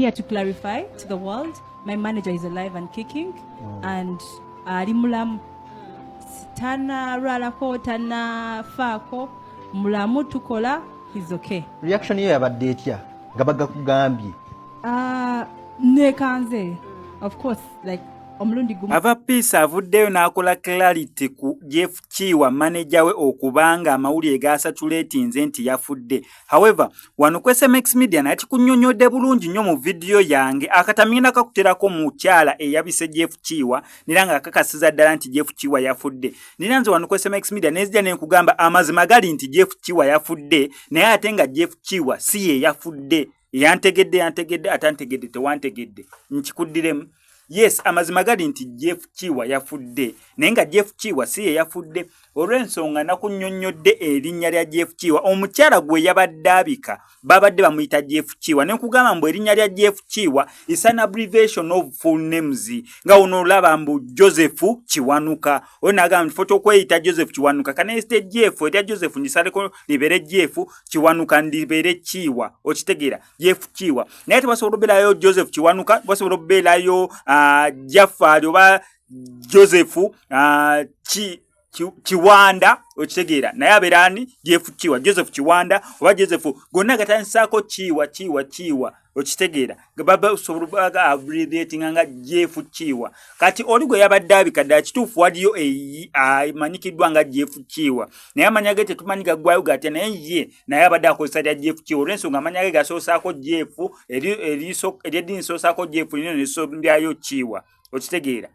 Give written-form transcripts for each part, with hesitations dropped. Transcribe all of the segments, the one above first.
Here to clarify to the world, my manager is alive and kicking and ali mulamu, tanalwalako, tanafaako, mulamu, tukola, he's okay. Reaction yo yabadde etya nga bagakugambye? Nekanze of course, like omulundi gumu. Ava Peace avuddeyo n'akola clarity ku Jeff Kiwa, maneja we, okubanga amawulire gasatulatinze nti yafudde. However, wano ku SMX Media naye kikunnyonnyodde bulungi nnyo mu vidiyo yange. Akatambi kakuterako mukyala eyabise Jeff Kiwa nera nga akakasiza ddala nti Jeff Kiwa yafudde. Nera nze wano ku SMX Media nenzija ne nkugamba amazima gali nti Jeff Kiwa yafudde, naye ate nga Jeff Kiwa si ye yafudde. Yantegedde, yantegedde, atantegedde tewantegedde, nkikuddiremu. Yes, amazima gali nti Jeff Kiwa yafudde, naye nga Jeff Kiwa si ye yafudde, olw'ensonga nakunnyonnyodde erinnya lya Jeff Kiwa. Omukyala gwe yabadde abika babadde bamuyita Jeff Kiwa, ne nkugamba mbu erinnya lya Jeff Kiwa is an abbreviation of full names, nga ono olaba mbu Joseph Kiwanuka. Oyo nagamba nti fo kyokweyita Joseph Kiwanuka, kanesite Jeff, erya Joseph ngisaleko libeere Jeff, Kiwanuka ndibeere Kiwa. Okitegeera? Jeff Kiwa, naye tebasobola obeerayo Joseph Kiwanuka, basobola okubeerayo Jafari oba Joseph Kiwanda. Okitegeera? Naye abeera ani? Jeff Kiwa, Joseph Kiwanda oba Joseph, gonna gatandisaako Kiwa, Kiwa, Kiwa. Okitegeera? Basobola abbreviatinga nga Jeff Kiwa. Kati oli gwe yabadde abika ddala kituufu waliyo amanyikiddwa nga Jeff Kiwa, naye amanya ge tetumanyi gaggwayo gatya, naye ye naye abadde akozesa lya Jeff Kiwa, olw'ensonga amanya ge gasoosaako Jeff, eryeddiini soosaako Jeff lino nesombyayo Kiwa. Okitegeera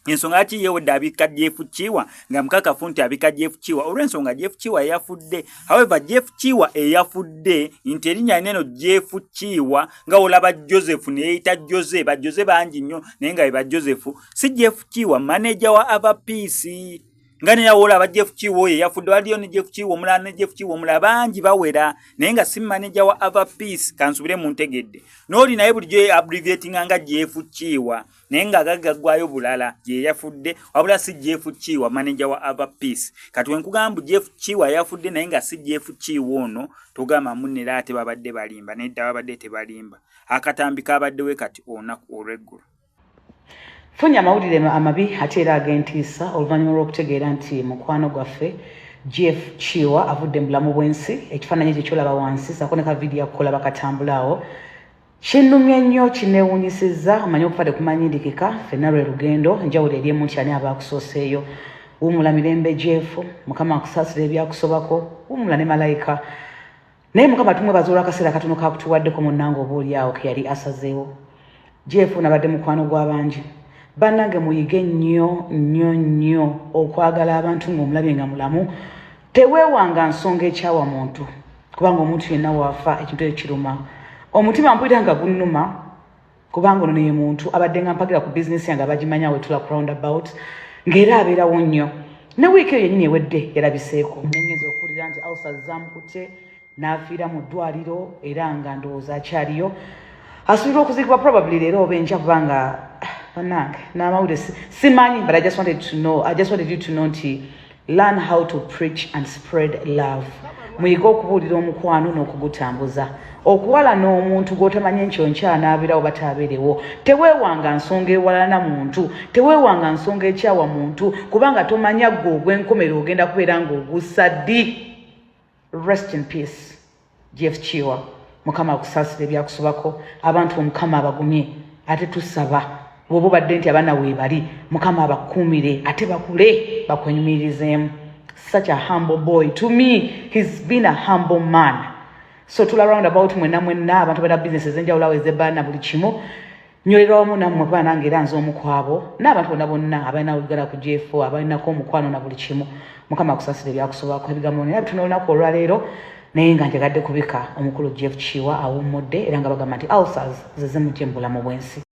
ensonga ki yewedde abika Jeff Kiwa nga mukakafu nti abika Jeff Kiwa, olw'ensonga Jeff Kiwa eyafudde. However, Jeff Kiwa eyafudde nti erinnya neno Jeff Kiwa, nga olaba Joseph neyeyita Jose, bajose bangi nnyo, naye nga beba Joseph, si Jeff Kiwa manager wa Ava Peace. Nga neyawo olaba Jeff Kiwa oyo eyafudde, waliyo ne Jeff Kiwa omulala ne Jeff Kiwa omulala, bangi bawera, naye nga si manager wa Ava Peace. Kansubire muntegedde. N'oli naye bulijjo abbreviatinga nga Jeff Kiwa, naye nga agaggwayo bulala, ye yafudde, wabula si Jeff Kiwa manager wa Ava Peace. Kati wenkugamba Jeff Kiwa yafudde, naye nga si Jeff Kiwa ono, togamba munera ate babadde balimba. Nedda, babadde tebalimba. Akatambi kabaddewe kati olunaku olw'eggulo. Funye amawulire amabi ate era ag'entiisa oluvannyuma lw'okutegeera nti mukwano gwaffe Jeff Kiwa avudde mu bulamu bw'ensi. Ekifaananyi ekyo kyolaba wansi saako ne ka vidiyo akukola bakatambula awo kinnumye nnyo, kineewuunyisizza. Omanyi okufa tekumanyindikika, ffenna lwe lugendo, enjawulo eri emu nti ani aba akusooseeyo. Wummula mirembe Jeff, Mukama akusaasira ebyakusobako, wummula ne malayika. Naye Mukama tumwebaza olw'akaseera katono kakutuwaddeko munnange, oba oli awo ke yali asazeewo. Jeff nabadde mukwano gw'abangi. Bannange, muyige nnyo nnyo nnyo okwagala abantu ng'omulabye nga mulamu. Teweewanga nsonga ekyawa muntu, kubanga omuntu yenna waafa ekintu ekyo kiruma omutima. Mpulira nga gunnuma kubanga ono neye muntu abadde nga mpagira ku bizinesi yange, abagimanya wetula ku roundabout, ng'era abeerawo nnyo. Ne wiiki eyo yennyini ewedde yalabiseeko, nenyinza okuwulira nti ulcers zamukute n'afiira mu ddwaliro, era nga ndowooza akyaliyo, asuubirwa okuziikibwa probably leero oba enkya, kubanga bannange n'amawulire simanyi. But I just wanted you to know nti learn how to preach and spread love. Muyige okubuulira omukwano n'okugutambuza, okuwala n'omuntu gw'otamanyi nkyo nkyanaabirawo bataabeerewo. Teweewanga nsonga ewalana muntu, teweewanga nsonga ekyawa muntu, kubanga tomanya ggwe ogw'enkomero ogenda kubeera ng'ogussa ddi. Rest in peace, Jeff Kiwa. Mukama akusaasira ebyakusobako. Abantu, Omukama abagumye. Ate tusaba bw'oba obadde nti abaana weebali, Mukama abakuumire ate bakule bakwenyumirizeemu. Such a humble boy. To me, he's been a humble man. So tula roundabout mwenna mwenna abantu balina bizinesi ez'enjawulo awo ez'ebbaana, buli kimu, nyolerwa wamu nammwe, kuba nange era nze omu ku abo n'abantu bonna bonna abalina oluganda ku Jeff, abalinako omukwano na buli kimu. Mukama akusaasira ebyakusobako. Ebigambo nera bituna olunaku olwaleero, naye nga njagadde kubika omukulu Jeff Kiwa awummudde, era nga bagamba nti ulcers ze zimugye mu bulamu bw'ensi.